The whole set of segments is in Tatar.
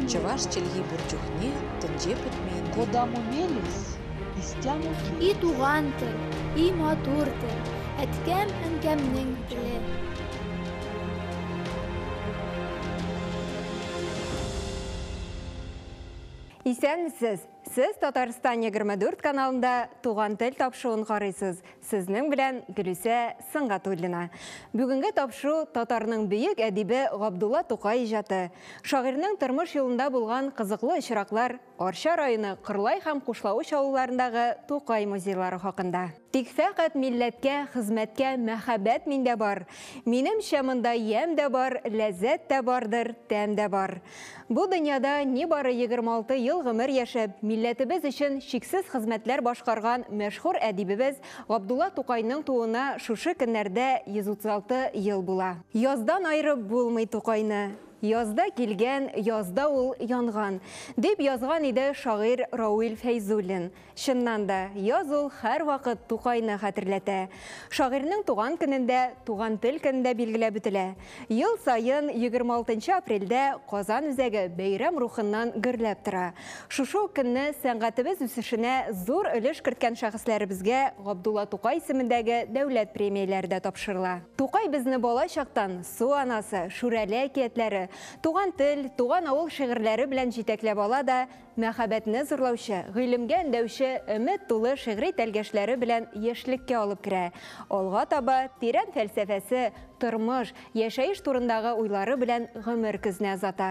Чӑваш чӗлхи пур чухне тӗнче пӗтмен. Кодамо мелесь, истямо И келесь. туган тел, и матур тел, әткәм-әнкәмнең теле. Исәнмесез! Сез Татарстан 24 каналында Туган тел тапшыруын карыйсыз. Сезнең белән Гөлүсә Сөнгатуллина. Бүгенге тапшыру татарның бөек әдибе Габдулла Тукай иҗаты, шагыйрьнең тормыш юлында булган кызыклы очраклар, Арча районы Кырлай һәм Кушлавыч авылларындагы Тукай музейлары хакында. Тик фәкать милләткә, хезмәткә мәхәббәт миндә бар. Минемчә, монда ямь дә бар, ләззәт тә бардыр, тәм дә бар. Бу дөньяда нибары 26 ел гомер яшәп, милләтебез өчен чиксез хезмәтләр башкарган мәшһүр әдибебез Габдулла Тукайның тууына шушы көннәрдә 136 ел була. Яздан аерып булмый Тукайны. Язда килгән, язда ул янган, дип язган иде шагыйрь Рауил Фәйзуллин. Чыннан да, яз ул һәрвакыт Тукайны хәтерләтә. Шагыйрьнең туган көнендә Туган тел көне дә билгеләп үтелә. Ел саен 26 апрельдә Казан үзәге бәйрәм рухыннан гөрләп тора. Шушы ук көнне сәнгатебез үсешенә зур өлеш керткән шәхесләребезгә Габдулла Тукай исемендәге дәүләт премияләре дә тапшырыла. Тукай безне бала чактан Су анасы, Шүрәле әкиятләре, Туган тел, Туган авыл шигырьләре белән җитәкләп ала да, мәхәббәтне зурлаучы, гыйлемгә өндәүче өмет тулы шигъри тәлгәшләре белән яшьлеккә алып керә. Алга таба тирән фәлсәфәсе, тормыш, яшәеш турындагы уйлары белән гомер көзенә озата.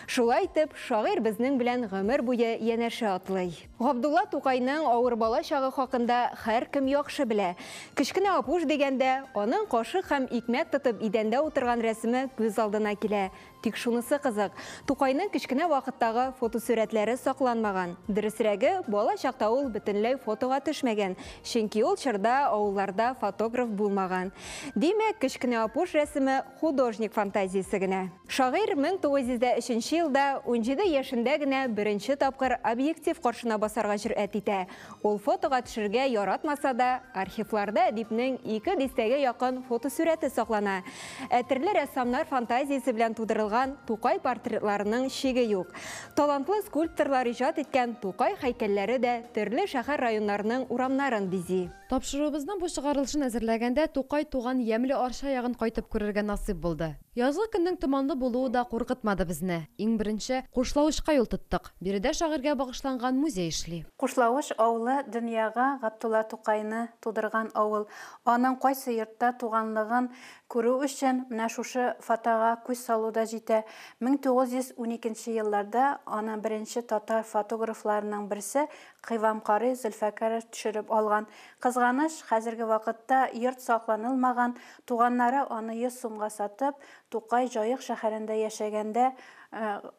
Шулай итеп, шагыйрь безнең белән гомер буе янәшә атлый. Габдулла Тукайның авыр бала чагы хакында һәркем яхшы белә. Кечкенә Апуш дигәндә, аның кашык һәм икмәк тотып идәндә утырган рәсеме күз алдына килә. Тик шунысы кызык, Тукайның кечкенә вакыттагы фотосурәтләре сакланмаган. Дөресрәге, бала чакта ул бөтенләй фотога төшмәгән, чөнки ул чорда авылларда фотограф булмаган. Димәк, кечкенә Апуш рәсеме художник фантазиясе генә. Шагыйрь 1903 нче елда 17 яшендә генә беренче тапкыр объектив каршына басарга җөрьәт итә. Ул фотога төшергә яратмаса да, архивларда әдипнең ике дистәгә якын фотосурәте саклана. Ә төрле рәссамнар фантазиясе белән тудырылган Тукай портретларының чиге юк. Талантлы скульпторлар иҗат иткән Тукай һәйкәлләре дә төрле шәһәр-районнарның урамнарын бизи. Тапшыруыбызның бу чыгарылышын әзерләгәндә Тукай туган ямьле Арча ягын кайтып күрергә насыйп булды. Язгы көннең томанлы булуы да куркытмады безне. Иң беренче, Кушлавычка юл тоттык. Биредә шагыйрьгә багышланган музей эшли. Кушлавыч авылы дөньяга Габдулла Тукайны тудырган авыл. Аның кайсы йортта туганлыгын күрү өчен менә шушы фотога күз салу да җитә. 1912 нче елларда аны беренче татар фотографларының берсе Кыйвам карый Зөлфәкәров төшереп алган. Кызганыч, хәзерге вакытта йорт сакланылмаган, туганнары аны 100 сумга сатып, Тукай Җаек шәһәрендә яшәгәндә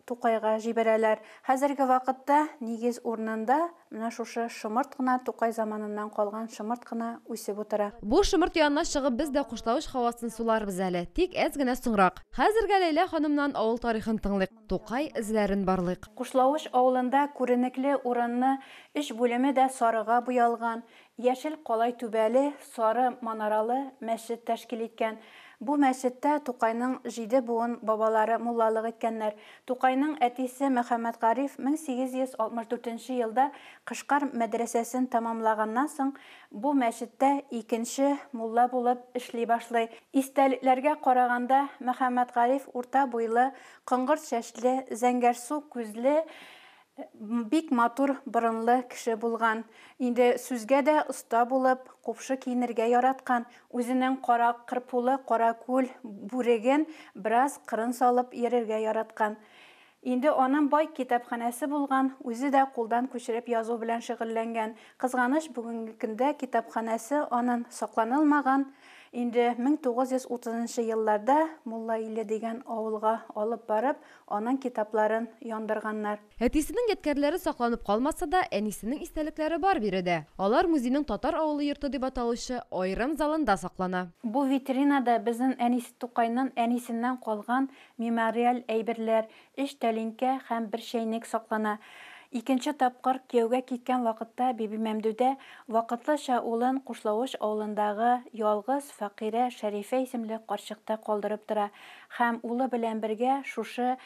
Тукайга җибәрәләр. Хәзерге вакытта нигез урынында менә шушы шомырт кына, Тукай заманыннан калган шомырт кына үсеп утыра. Бу шомырт янына чыгып без дә Кушлавыч һавасын суларбыз әле, тик әз генә соңрак. Хәзергә Ләйлә ханымнан авыл тарихын тыңлыйк, Тукай эзләрен барлыйк. Кушлавыч авылында күренекле урынны өч бүлеме дә сарыга буялган, яшел калай түбәле, сары манаралы мәчет тәшкил иткән. Бу мәчеттә Тукайның җиде буын бабалары муллалык иткәннәр. Тукайның әтисе Мөхәммәтгариф 1864 нче елда Кышкар мәдрәсәсен тәмамлаганнан соң, бу мәчеттә икенче мулла булып эшли башлый. Истәлекләргә караганда, Мөхәммәтгариф урта буйлы, коңгырт чәчле, зәңгәрсу күзле, Бик матур борынлы кеше булган. Инде сүзгә дә оста булып, купшы киенергә яраткан. Үзенең кара кырпулы каракүл бүреген бераз кырын салып йөрергә яраткан. Инде аның бай китапханәсе булган, үзе дә кулдан күчереп язу белән шөгыльләнгән. Кызганыч, бүгенге көндә китапханәсе анын сакланылмаган. Инде 1930 нчы елларда Мулла Иле дигән авылга алып барып, аның китапларын яндырганнар. Әтисенең ядкәрләре сакланып калмаса да, әнисенең истәлекләре бар биредә. Алар музейның Татар авылы йорты дип аталучы аерым залында саклана. Бу витринада безнең әнисе Тукайның әнисеннән калган мемориаль әйберләр, өч тәлинкә һәм бер чәйнек саклана. Икенче тапкыр кияүгә киткән вакытта Бибимәмдүдә вакытлыча улын Кушлавыч авылындагы ялгыз фәкыйрә Шәрифә исемле карчыкта калдырып тора һәм улы белән бергә шушы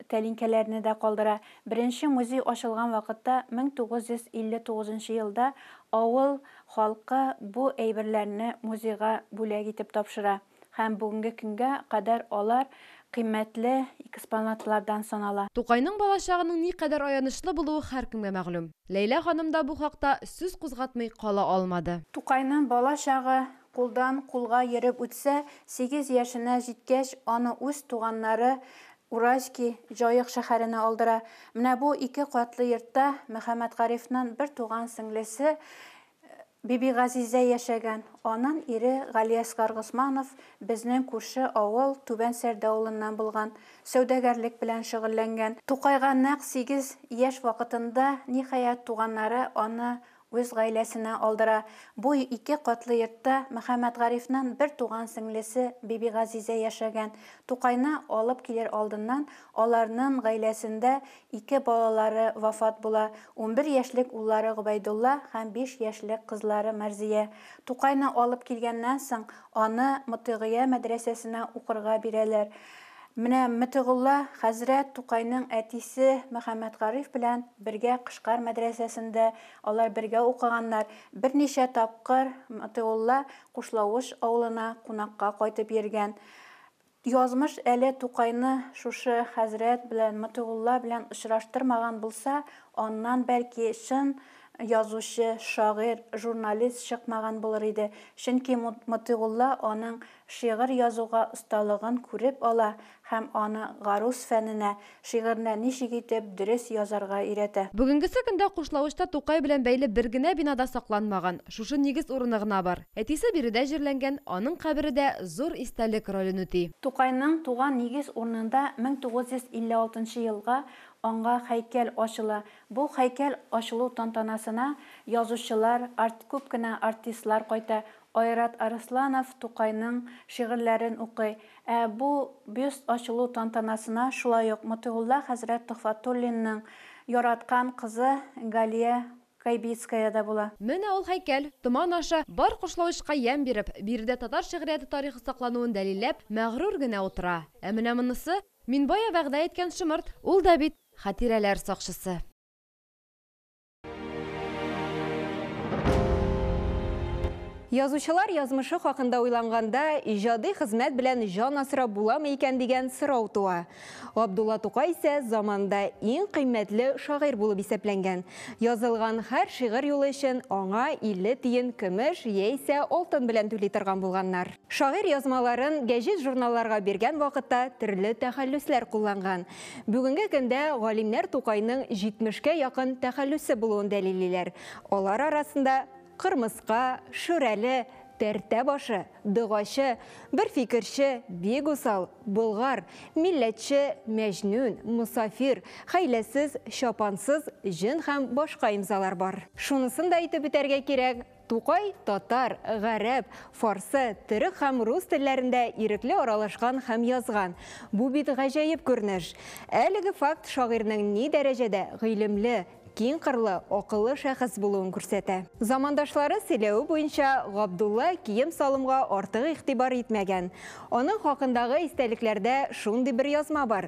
тәлинкәләрне дә калдыра. Беренче музей ачылган вакытта 1959 елда авыл халкы бу әйберләрне музейга бүләк итеп тапшыра һәм бүгенге көнгә кадәр алар кыйммәтле экспонатлардан санала. Тукайның балачагының никадәр аянычлы булуы һәркемгә мәгълүм. Ләйлә ханым да бу хакта сүз кузгатмый кала алмады. Тукайның балачагы кулдан кулга йөреп үтсә, 8 яшенә җиткәч, аны үз туганнары Уральски Җаек шәһәренә алдыра. Менә бу ике катлы йортта Мөхәммәтгарифның бер туган сеңлесе Бибигазизә яшәгән. Аның ире Галиәсгар Госманов безнең күрше авыл Түбән Сәрдә авылыннан булган, сәүдәгәрлек белән шөгыльләнгән. Тукайга нәкъ 8 яшь вакытында, ниһаять, туганнары аны үз гаиләсенә алдыра. Бу ике катлы йортта Мөхәммәтгарифның бер туган сеңлесе Бибигазизә яшәгән. Тукайны алып килер алдыннан аларның гаиләсендә ике балалары вафат була. 11 яшьлек уллары Гобәйдулла һәм 5 яшьлек кызлары Мәрзия. Тукайны алып килгәннән соң аны Мотыйгыя мәдрәсәсенә укырга бирәләр. Менә Мотыйгулла хәзрәт Тукайның әтисе Мөхәммәтгариф белән бергә Кышкар мәдрәсәсендә алар бергә укыганнар. Берничә тапкыр Мотыйгулла Кушлавыч авылына кунакка кайтып йөргән. Язмыш әле Тукайны шушы хәзрәт белән, Мотыйгулла белән очраштырмаган булса, аннан бәлки чын язучы, шагыйрь, журналист чыкмаган булыр иде. Чөнки Мотыйгулла аның шигырь язуга осталыгын күреп ала һәм аны гаруз фәненә, шигырьне ничек итеп дөрес язарга өйрәтә. Бүгенгесе көндә Кушлавычта Тукай белән бәйле бер генә бина да сакланмаган. Шушы нигез урыны гына бар. Әтисе биредә җирләнгән, аның кабере дә зур истәлек ролен үти. Тукайның туган нигез урынында 1956 елга аңа һәйкәл ачыла. Бу һәйкәл ачылу тантанасына язучылар, күп кенә артистлар кайта. Айрат Арысланов Тукайның шигырьләрен укый. Ә бу бюст ачылу тантанасына шулай ук Мотыйгулла хәзрәт Төхфәтуллинның яраткан кызы Галия Кайбицкая да була. Менә ул һәйкәл томан аша бар Кушлавычка ямь биреп, биредә татар шигърияте тарихы саклануын дәлилләп, мәгърур генә утыра. Ә менә монысы мин бая вәгъдә иткән шомырт, ул да бит хатирәләр сакчысы. Язучылар язмышы хакында уйланганда, иҗади хезмәт белән җан асрап буламы икән дигән сорау туа. Габдулла Тукай исә заманда иң кыйммәтле шагыйрь булып исәпләнгән. Язылган һәр шигырь юлы өчен аңа 50 тиен көмеш яисә алтын белән түли торган булганнар. Шагыйрь язмаларын гәҗит-журналларга биргән вакытта төрле тәхәллүсләр кулланган. Бүгенге көндә галимнәр Тукайның 70-кә якын тәхәллүсе булуын дәлиллиләр. Алар арасында кырмыска, шүрәле, тәртә башы, догачы, бер фикерче, бик усал, болгар, милләтче, мәҗнүн, мусафир, хәйләсез, чапансыз, җен һәм башка имзалар бар. Шунысын да әйтеп үтәргә кирәк, Тукай татар, гарәп, фарсы, төрек һәм рус телләрендә ирекле аралашкан һәм язган. Бу бит гаҗәеп күренеш. Әлеге факт шагыйрьнең ни дәрәҗәдә гыйлемле, киң кырлы, акыллы шәхес булуын күрсәтә. Замандашлары сөйләве буенча Габдулла кием-салымга артык игътибар итмәгән. Аның хакындагы истәлекләрдә шундый бер язма бар.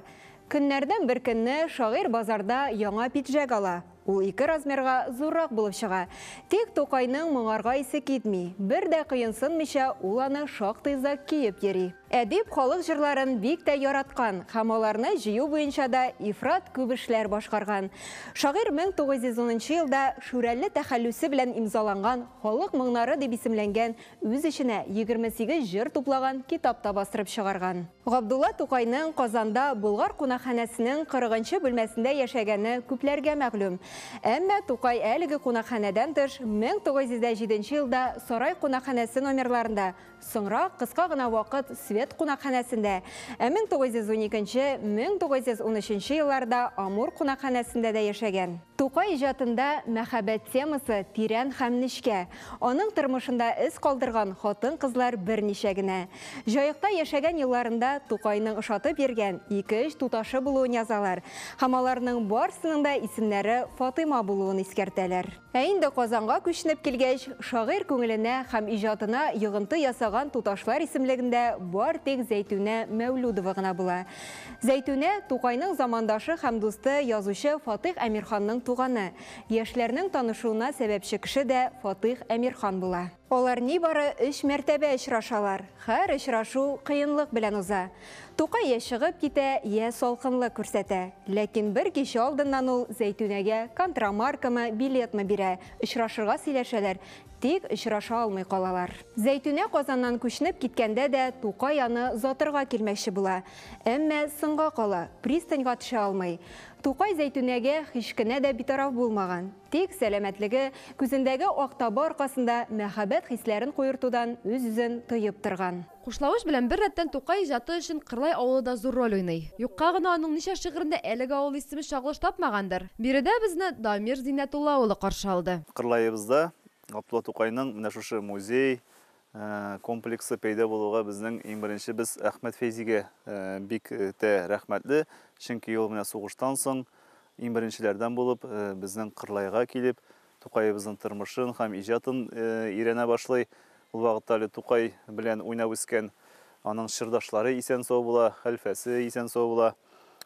Көннәрдән бер көнне шагыйрь базарда яңа пиджак ала. Ул ике размерга зуррак булып чыга. Тик Тукайның моңарга исе китми. Бер дә кыенсынмыйча ул аны шактый озак киеп йөри. Әдип халык җырларын бик тә яраткан һәм аларны җыю буенча да ифрат күп эшләр башкарган. Шагыйрь 1910 елда Шүрәле тәхәллүсе белән имзаланган Халык моңнары дип исемләнгән үз эченә 28 җыр туплаган китап та бастырып чыгарган. Габдулла Тукайның Казанда Болгар кунакханәсенең 40-нчы бүлмәсендә яшәгәне күпләргә мәгълүм. Әмма Тукай әлеге кунакханәдән тыш 1907 елда Сарай кунакханәсе номерларында, соңрак кыска гына вакыт Свет кунакханәсендә, ә 1912-1913 елларда Амур кунакханәсендә дә яшәгән. Тукай иҗатында мәхәббәт темасы тирән һәм нечкә. Аның тормышында эз калдырган хатын-кызлар берничә генә. Җаекта яшәгән елларында Тукайның ошатып йөргән 2-3 туташы булуын язалар. Һәм аларның барысының да исемнәре Фатыйма булуын искәртәләр. Ә инде Казанга күченеп килгәч, шагыйрь күңеленә һәм иҗатына йогынты ясаган туташлар исемлегендә бар тик Зәйтүнә Мәүлүдова гына була. Зәйтүнә Тукайның замандашы һәм дусты язучы Фатих Әмирханның туганы. Яшьләрнең танышуына сәбәпче кеше дә Фатих Әмирхан була. Алар нибары 3 мәртәбә очрашалар. Һәр очрашу кыенлык белән уза. Тукай я чыгып китә, я салкынлык күрсәтә. Ләкин бер кичә алдыннан ул Зәйтүнәгә контрамаркамы, билетмы бирә. Очрашырга сөйләшәләр, тик очраша алмый калалар. Зәйтүнә Казаннан күченеп киткәндә дә Тукай аны озатырга килмәкче була. Әмма соңга кала, пристаньга төшә алмый. Тукай Зәйтүнәгә һич кенә дә битараф булмаган. Тик сәламәтлеге, күзендәге ак таба аркасында мәхәббәт хисләрен куертудан үз-үзен тоеп торган. Кушлавыч белән бер рәттән Тукай иҗаты өчен Кырлай авылы да зур роль уйный. Юкка гына аның ничә шигырендә әлеге авыл исеме чагылыш тапмагандыр. Биредә безне Дамир Зиннәтулла улы каршы алды. Кырлаебызда Габдулла Тукайның менә шушы музей комплексы пәйда булуга безнең иң беренче без Әхмәт Фәйзигә бик тә рәхмәтле, чөнки ул менә сугыштан соң иң беренчеләрдән булып безнең Кырлайга килеп Тукаебызның тормышын һәм иҗатын өйрәнә башлый. Ул вакытта әле Тукай белән уйнап үскән аның чордашлары исән-сау була, хәлфәсе исән-сау була.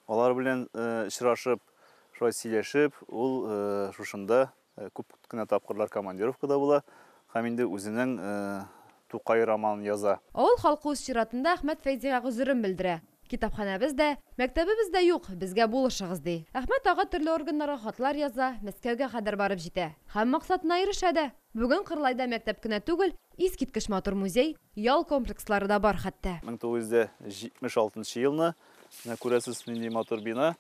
Алар белән очрашып, шулай сөйләшеп, ул шушында күп кенә тапкырлар командировкада була һәм инде үзенең Тукай романын яза. Авыл халкы үз чиратында Әхмәт Фәйзигә гозерен белдерә. Китапханәбез дә, мәктәбебез дә юк, безгә булышыгыз, ди. Әхмәт ага төрле органнарга хатлар яза, Мәскәүгә кадәр барып җитә. Һәм максатына ирешә дә. Бүген Кырлайда мәктәп кенә түгел, искиткеч матур музей, ял комплекслары да бар хәтта. 1976 елны, менә күрәсез, нинди матур бина.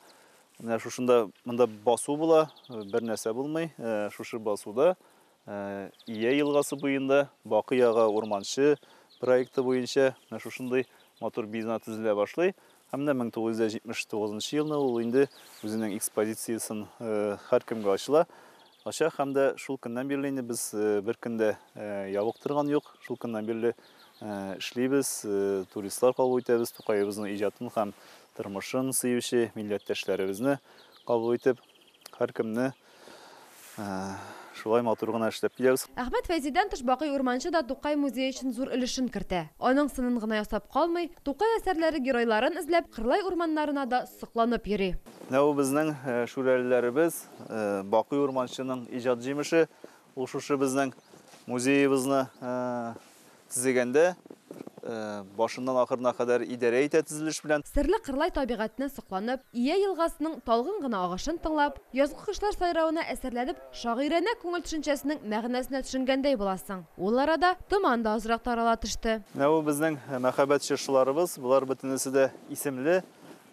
Менә шушында монда басу була, бер нәрсә булмый. Шушы басуда Ия елгасы буенда Бакый ага урманчы проекты буенча менә шушындый матур бина төзелә башлый. Һәм менә 1979 елны ул инде үзенең экспозициясен һәркемгә ачыла. Ача һәм дә шул көннән бирле инде без бер көндә ябык торган юк. Шул көннән бирле эшлибез, туристлар кабул итәбез, Тукаебызның иҗатын һәм тормышын сөюче милләттәшләребезне кабул итеп, һәркемне шулай матур гына эшләп киләбез. Әхмәт Фәйзидән тыш Бакый Урманчы да Тукай музее өчен зур өлешен кертә. Аның сынын гына ясап калмый, Тукай әсәрләре геройларын эзләп, Кырлай урманнарына да сокланып йөри. Менә бу безнең шүрәлеләребез, Бакый Урманчының иҗат җимеше. Ул шушы безнең музеебызны төзегәндә башыннан ахырына кадәр идарә итә төзелеш белән. Серле Кырлай табигатенә сокланып, Ия елгасының талгын гына агышын тыңлап, язгы кошлар сайравына әсәрләнеп, шагыйрәнә күңел төшенчәсенең мәгънәсенә төшенгәндәй буласың. Ул арада томан да азрак тарала төште. Менә бу безнең мәхәббәт чыршыларыбыз, болар бөтенесе дә исемле.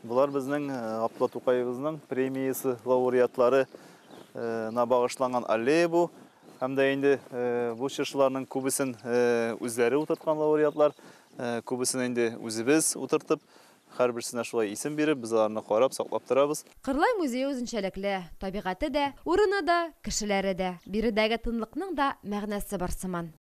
Болар безнең Габдулла Тукаебызның премиясе лауреатлары на багышланган аллея бу. Һәм дә инде бу чыршыларның күбесен үзләре утырткан лауреатлар, күбесен инде үзебез утыртып, һәрберсенә шулай исем биреп, без аларны карап, саклап торабыз. Кырлай музее үзенчәлекле, табигате дә, урыны да, кешеләре дә. Биредәге тынлыкның да мәгънәсе бар сыман.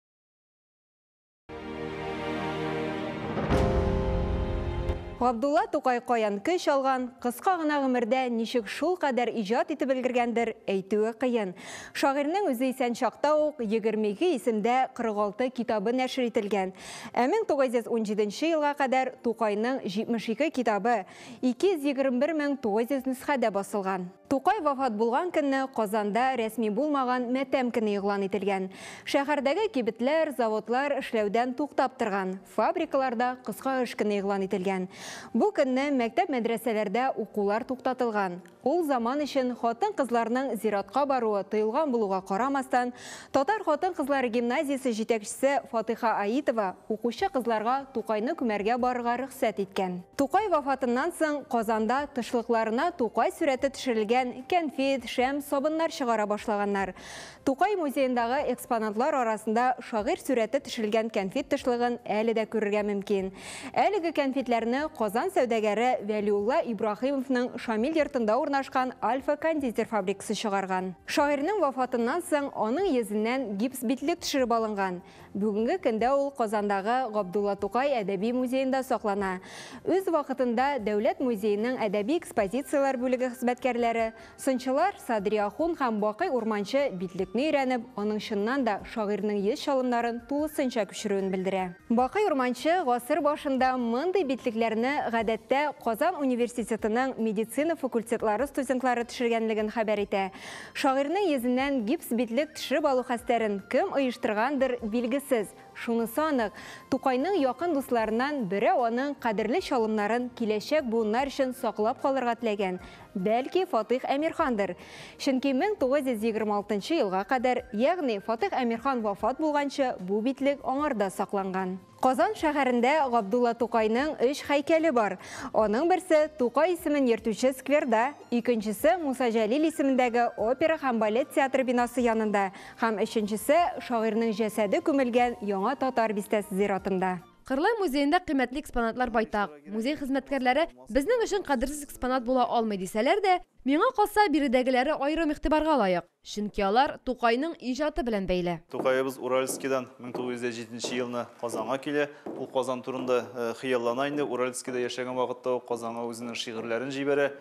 Габдулла Тукай каян көч алган, кыска гына гомердә ничек шул кадәр иҗат итеп өлгергәндер, әйтүе кыен. Шагыйрьнең үзе исән чакта ук 22 исемдә 46 китабы нәшер ителгән. Ә 1917 елга кадәр Тукайның 72 китабы 221 900 нөсхәдә басылган. Тукай вафат булган көнне Казанда рәсми булмаган мәтәм көне игълан ителгән. Шәһәрдәге кибетләр, заводлар эшләүдән туктап торган, фабрикаларда кыска эш көне игълан ителгән. Бу көнне мәктәп-мәдрәсәләрдә укулар туктатылган. Ул заман өчен хатын-кызларның зиратка баруы тыелган булуга карамастан, татар хатын-кызлары гимназиясе җитәкчесе Фатиха Аитова укучы кызларга Тукайны күмәргә барырга рөхсәт иткән. Тукай вафатыннан соң Казанда тышлыкларына Тукай сурәте төшерелгән кәнфит, шәм, сабыннар чыгара башлаганнар. Тукай музеендагы экспонатлар арасында шагыйрь сурәте төшерелгән кәнфит тышлыгын әле дә күрергә мөмкин. Әлеге кәнфитләрне Казан сәүдәгәре Вәлиулла Ибраһимовның Шамил йортында урнашкан Альфа кондитер фабрикасы чыгарган. Шагыйрьнең вафатыннан соң аның йөзеннән гипс битлек төшереп алынган. Бүгенге көндә ул Казандагы Габдулла Тукай әдәби музеенда саклана. Үз вакытында Дәүләт музееның әдәби экспозицияләр бүлеге хезмәткәрләре, сынчылар Садри Ахун һәм Бакый Урманчы битлекне өйрәнеп, аның чыннан да шагыйрьнең йөз чалымнарын тулысынча күчерүен белдерә. Бакый Урманчы гасыр башында мондый битлекләрне гадәттә Казан университетының медицина факультетлары студентлары төшергәнлеген хәбәр итә. Шагыйрьнең йөзеннән гипс битлек төшереп алу хәстәрен кем оештыргандыр билгесез. Шунысы анык, Тукайның якын дусларыннан берәү аның кадерле чалымнарын киләчәк буыннар өчен саклап калырга теләгән. Бәлки Фатих Әмирхандыр. Чөнки 1926 елга кадәр, ягъни Фатих Әмирхан вафат булганчы, бу битлек аңарда сакланган. Казан шәһәрендә Габдулла Тукайның 3 һәйкәле бар. Аның берсе Тукай исемен йөртүче скверда, икенчесе Муса Җәлил исемендәге опера һәм балет театры бинасы янында, һәм өченчесе шагыйрьнең җәсәде күмелгән Яңа Татар бистәсе зиратында. Кырлай музеенда кыйммәтле экспонатлар байтак. Музей хезмәткәрләре безнең өчен кадерсез экспонат була алмый дисәләр дә, миңа калса биредәгеләре аерым игътибарга лаек. Чөнки алар Тукайның иҗаты белән бәйле. Тукаебыз Уральскидан 1907 елны Казанга килә. Ул Казан турында хыяллана инде. Уральскида яшәгән вакытта ук Казанга үзенең шигырьләрен җибәрә.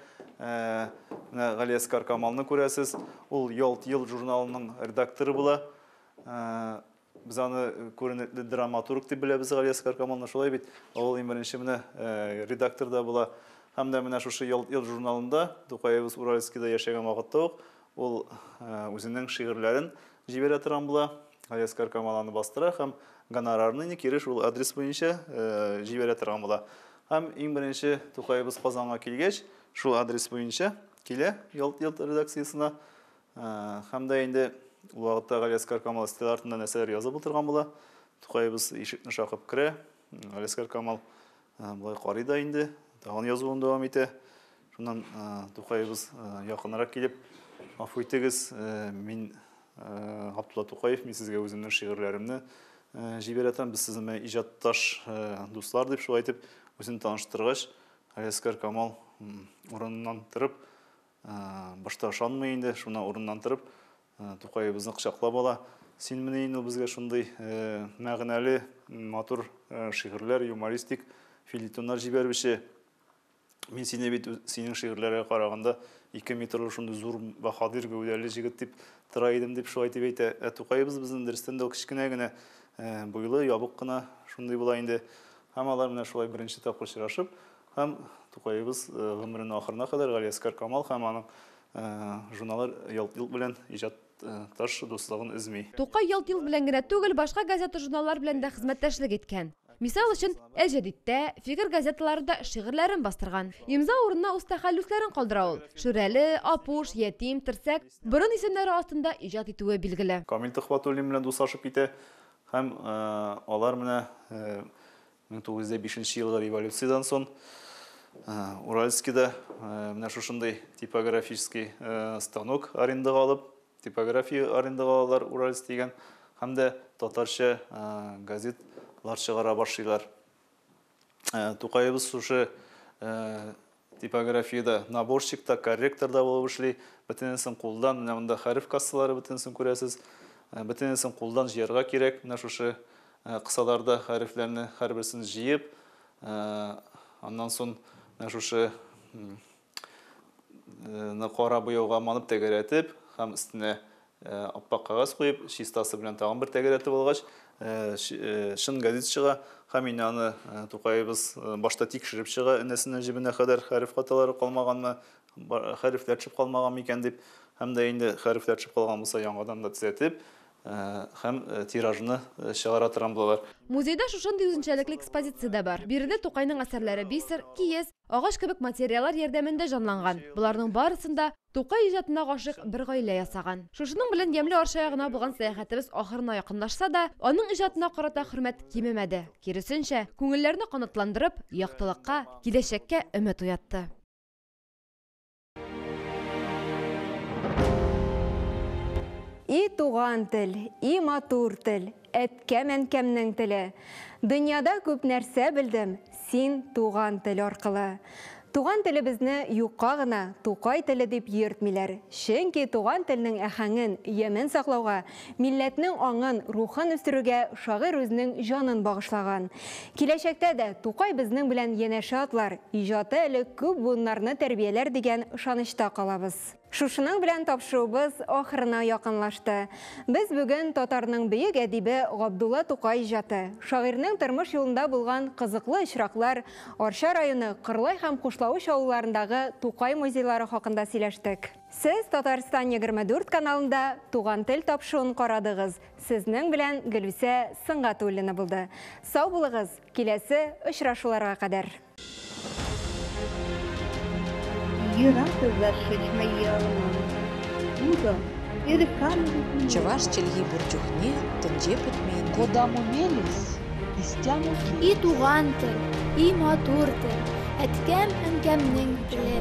Менә Галиәсгар Камалны күрәсез. Ул Ялт-Йолт журналының редакторы була. Без аны күренекле драматург дип беләбез Галиәсгар Камалны, шулай бит. Ул иң беренче менә редактор да була. Һәм дә менә шушы Ялт-Йолт журналында Тукаебыз Уральскида яшәгән вакытта ук ул үзенең шигырьләрен җибәрә торган була. Галиәсгар Камал аны бастыра һәм гонорарны кире шул адрес буенча җибәрә торган була. Һәм иң беренче Тукаебыз Казанга килгәч, шул адрес буенча килә Ялт-Йолт редакциясенә. Һәм дә инде ул вакытта Галиәсгар Камал өстәл артында нәрсәләр язып утырган була. Тукаебыз ишекне шакып керә. Галиәсгар Камал болай карый да инде, тагын язуын дәвам итә. Шуннан Тукаебыз якынрак килеп, гафу итегез, мин Габдулла Тукаев, мин сезгә үземнең шигырьләремне җибәрә торам, без сезнең белән иҗатташ дуслар дип шулай итеп үзен таныштыргач, Галиәсгар Камал урыныннан торып, башта ышанмый инде, шуннан урыннан торып, Тукаебызны кочаклап ала. Син менә инде безгә шундый мәгънәле, матур шигырьләр, юмористик фельетоннар җибәрүче. Мин сине бит синең шигырьләргә караганда 2 метрлы шундый зур баһадир гәүдәле җегет дип тора идем дип шулай дип әйтә. Ә Тукаебыз безнең дөрестән дә ул кечкенә генә буйлы, ябык кына шундый була инде. Һәм алар менә шулай беренче тапкыр очрашып, һәм Тукаебыз гомеренең ахырына кадәр Галиәсгар Камал һәм аның журналы Ялт-Йолт белән иҗат таш дуслыгын өзми. Тукай Ялт-Йолт белән генә түгел, башка газета-журналлар белән дә хезмәттәшлек иткән. Мисал өчен, Әл-Җәдидтә, Фикер газеталарында шигырьләрен бастырган. Имза урынына үз тәхәллүсләрен калдыра ул. Шүрәле, Апуш, Ятим, Терсәк, Борын исемнәре астында иҗат итүе билгеле. Камил Төхвәтуллин белән дуслашып китә һәм алар менә 1905 елгы революциядән соң Уральскида менә шушындый типографический станок арендага алып, типография арендага алалар Уральск дигән, һәм дә татарча газетлар чыгара башлыйлар. Тукаебыз шушы типографияда наборщик та, корректор да булып эшли. Бөтенесен кулдан, менә монда хәреф кассалары бөтенесен күрәсез. Бөтенесен кулдан җыярга кирәк. Менә шушы кысаларда хәрефләрне һәрберсен җыеп, аннан соң менә шушы кара буяуга манып тәгәрәтеп һәм өстенә аппак кәгазь куеп, чистасы белән тагын бер тәгәрәтеп алгач, чын газет чыга. Һәм инде аны Тукаебыз башта тикшереп чыга, энәсеннән җебенә кадәр хәреф хаталары калмаганмы, хәрефләр төшеп калмаган микән дип, һәм дә инде хәрефләр төшеп калган булса, яңадан да төзәтеп, һәм тиражны чыгара торган булалар. Музейда шушындый үзенчәлекле экспозиция дә бар. Биредә Тукайның әсәрләре бисер, киез, агач кебек материаллар ярдәмендә җанланган. Боларның барысын да Тукай иҗатына гашыйк бер гаилә ясаган. Шушының белән ямьле Арча ягына булган сәяхәтебез ахырына якынлашса да, аның иҗатына карата хөрмәт кимемәде. Киресенчә, күңелләрне канатландырып, яктылыкка, киләчәккә өмет уятты. И туган тел, и матур тел, әткәм-әнкәмнең теле. Дөньяда күп нәрсә белдем, син туган тел аркылы. Туган телебезне юкка гына Тукай теле дип йөртмиләр. Чөнки туган телнең әһәңен, ямен саклауга, милләтнең аңын, рухын үстерүгә шагыйрь үзенең җанын багышлаган. Киләчәктә дә Тукай безнең белән янәшә атлар, иҗаты әле күп буыннарны тәрбияләр дигән ышанычта калабыз. Шушының белән тапшыруыбыз ахырына якынлашты. Без бүген татарның бөек әдибе Габдулла Тукай иҗаты, шагыйрьнең тормыш юлында булган кызыклы очраклар, Арча районы Кырлай һәм Кушлавыч авылларындагы Тукай музейлары хакында сөйләштек. Сез Татарстан 24 каналында Туган тел тапшыруын карадыгыз. Сезнең белән Гөлүсә Сөнгатуллина булды. Сау булыгыз, киләсе очрашуларга кадәр. Чӑваш чӗлхи пур чухне тӗнче пӗтмен. Кодамо мелесь, истямо И туган тел, и матур тел, әткәм-әнкәмнең теле.